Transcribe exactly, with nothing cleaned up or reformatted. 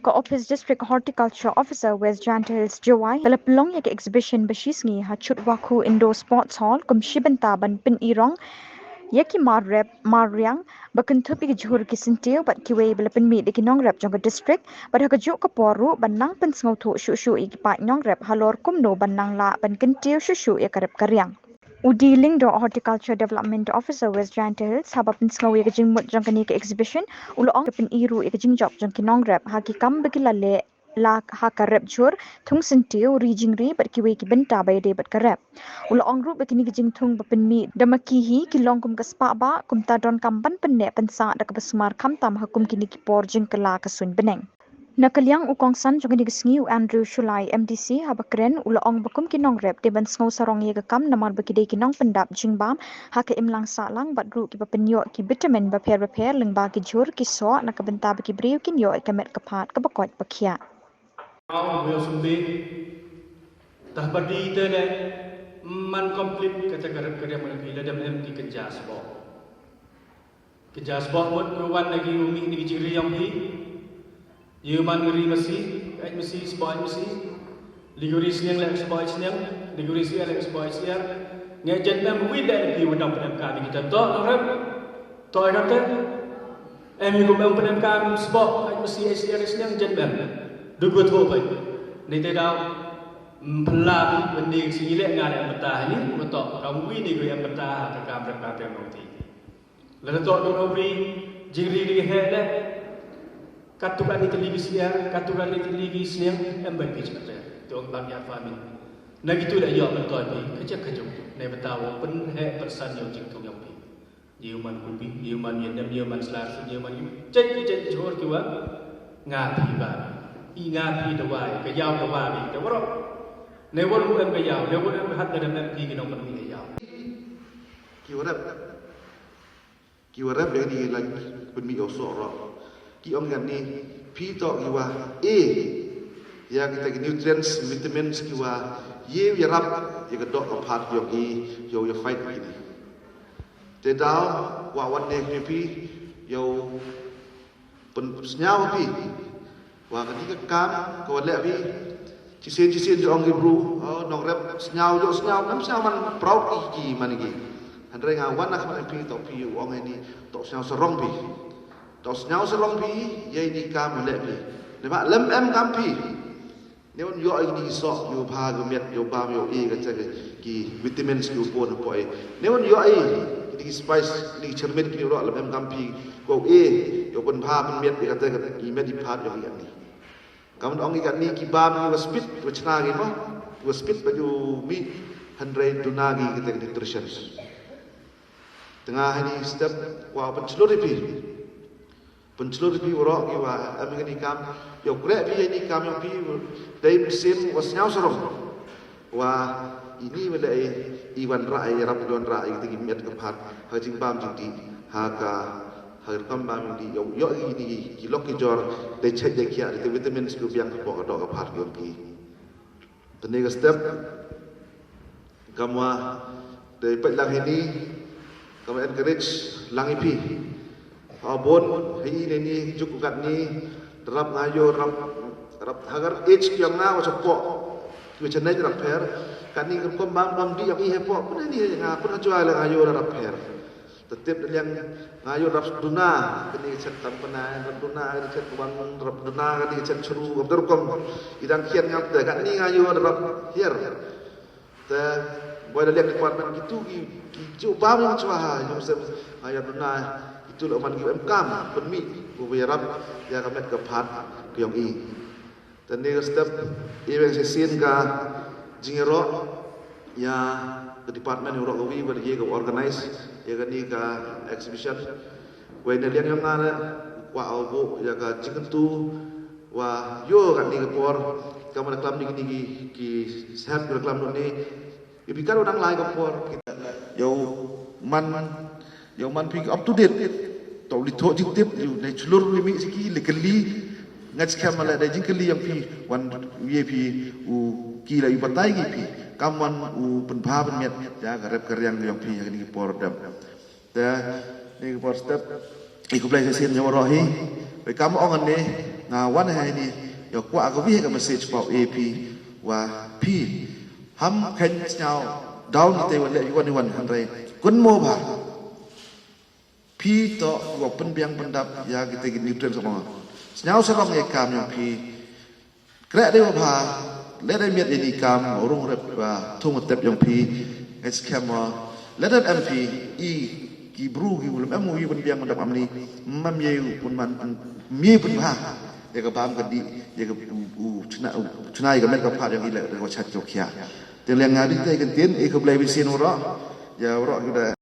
Ka Office District Horticulture Officer West Jaintia Hills Jowai ka la pynlong ïa ka exhibition ba shisngi ha Chutwakhu Indoor Sports Hall kum shi bynta ban pynirong ïa ki mar rep mar riang ba kynthup ïa ki jhur ki syntiew bad kiwei ba la pynmih da ki nongrep jong ka district bad ha kajuh ka por ruh ban nang pynsngewthuh shuh shuh ïa ki paid nongrep halor kumno ban nang lah ban kyntiew shuh shuh ïa ka rep ka riang. U D Lyngdoh, Horticulture Development Officer West Jaintia Hills, haba pynsngew ïa ka jingmut jong kane ka exhibition, u la ong ka pyni ruh ïa ka jingjop jong ki nongrep ha ki kam ba ki la leh la ha ka rep jhur, thung syntiew, ri jingri bad kiwei ki bynta ba ïadei bad ka rep. U la ong ruh ba kine ki jingthung ba pynmih da ma ki hi ki long kum ka spah bah, kumta donkam ban pynneh pynsah da kaba sumar khamtam ha kum kine ki por jingkylla ka suiñ bneng. Na ka liang u kongsan jong kane ka sngi u Andrew Shullai M D C haba kren u la ong ba kum ki nongrep dei ban sngew sarong ïa ka kam namar ba ki dei ki nongpyndap jingbam ha ka imlang sahlang bad ruh kiba pynïoh ki vitamin bapher bapher lyngba ki jhur ki soh na ka bynta ba ki briew kin ïoh ïa ka met ka phad kaba koit ba khiah. Au, u ïoh sumbi. Tah ba dei te le man complete kata ka rep ka riang, man ki la dem em ki kynja sboh. Kynja sboh mut ka wan na ki u mih na ki jingri yong phi. Ïa man ri masi, ait masi, sboh ait masi. Li ki ri sniang le sboh ait sniang, li ki ri siar le sboh ait siar. Nge jen em wi le ki u dang pyndonkam ïa kita to nongrep. To ïa kata. Em ïa kum em pyndonkam sboh ait masi ait siar ait sniang jen em. Du kut ho bai. Ni te daw. Mpla bi bende sini le nga le em bata ni, betok kam wi ni ko em bata ka kam rep ka pem nong ti. Lada toh dong nongri jingri ri he le. Katu kali tili ki siar, katu kali tili ki sniang, em bai pich kate. Tong bang ya famin. Na gitu le yo mentoi pi, kajak kajung. Ne betawo pen he persan yo jingtung yo pi. Yo man kupi, yo man yendem, yo man selar, yo man yu. Cek cek jor kiwa. Nga pi ba. I nga pi dawai, ka yaw dawai, ka warok. Ne won em ka yaw, ne won em hat ka dem em pi ki nong pen wi ka yaw. Ki warap. Ki wa rep ïa kine ki lait pynmih ïa u soh roh. Ki ong ïa kane phi toh ki wa A ïa kita ki nutrients, vitamins ki wa ïew ïarap ïa ka doh ka phad ïong i ïa u ïa fight ïa kine. Te daw wa wan ne phi ïa u pynsngew phi. Wa kane ka kam ka wa leh phi. Shisien shisien jong ki bru, oh, nongrep sngew jong sngew, ngam sngew man proud ki ki man ki. Hynrei nga wan na ka man phi toh phi u ong ini toh sngew sarong phi. Toh sngew sarong phi, ïa ini kam leh phi. Ne ba lem em kam phi. Ne wan ïoh ini soh, ïoh bha ïoh miat, ïoh bam, ïoh e ka ki vitamins ki u pon poi. Ne wan ïoh ini ki spice, ini ki chermit ki roh lem em kam phi. Ko e, ïoh pon bha pon miat ïa ka ki miat i phat ïoh ïa ni. Kam ong i katni ki bam ki wa spit wa chna ki mo, ki wa spit ba ju mi hynrei duna ki kita ki nutrition. Tengah hani step wa pynchlur phi. Pynchlur phi wa rok ki wa am ni kam, yo krek phi ni kam yo phi dei mynsiem wa sngew sarong. Wa ini wa dei i wan ra i rap i wan ra i kita ki miat ka phat ha jingbam jingdi ha ka ha rukom bam jingdi yo yo ini ki lok ki jor dei chek dei kiak dei vitamins ki biang ka pok ka dok ka phat ki ong ki. Tene ka step kam wa dei peit lang ini kam wa encourage lang i phi. Ha bon hi ne ni juk kat ni rap nga yo rap rap hagar age ki ong nga wa cha pok ki wa cha nei rap pher kat ni rukom bam bam di ong i he pok pun ni nga pun ha jua le nga yo rap pher. Tetep da liang nga ïoh rap duna kani ka chet tam pynai rap duna kani ka chet wan rap duna kani ka chet chru kam der kam i dang khian ngam te kani nga ïoh rap hiar. Te boi da liang department kitu ki ki ju bam yang chwa ha yung sem nga ïoh duna kitu lo man ki em kam pynmih bu ïarap ïa ka met ka phat ki yong i. Tane ka step i weng shisien ka jingïaroh ïa ka department ïaroh ka wi ba ïa ka organize ïa kane ka exhibition. Wei ne liang ïa nga ne kwah au bu ïa ka jingkyntu wa ïoh kane ka por ka man klam ni kine ki ki sep ka klam ni. Ïa phi ka ruh dang lai ka por kita ïa u man ïa u man phi up to date. To li thoh jingtip ïa u dei chlur li mih siki li kylli. Nga skhem ma leh dei jingkylli ïa phi wan ïa phi u ki la ïa batai ïa phi kam wan u pynbha pynmiat ïa ka rep ka riang ïa phi ïa kane ka por dam. Te ne ka por step ïa khublei sa sien ïa waroh hi. Wei kam ong ne Nga wan ha ini ïa kwah ka wei ka message pau A P wa phi. Ham khein sñiaw down te wan leh wan wan hynrei kynmaw bha. Phi to wa pynbiang pyndap ïa kita ki nutrient sa long. Sñiaw sa long ïa kam yong phi. Kreh dei wa bha, leh dei miet ini kam, rung rep wa thung tep yong phi. Ngai skhem wa leh dei em phi i ki bru ki ulem em u i pynbiang pyndap amni. Mam ye u pynman pyn ye pynbha. Ïa ka bam ka di ïa ka u chna u chna ïa ka met ka phad yong i leh dei wa chat ki wa khia. Te leng nga di te kan tin i ka blei bi sin wa ro. Ïa wa ro ki da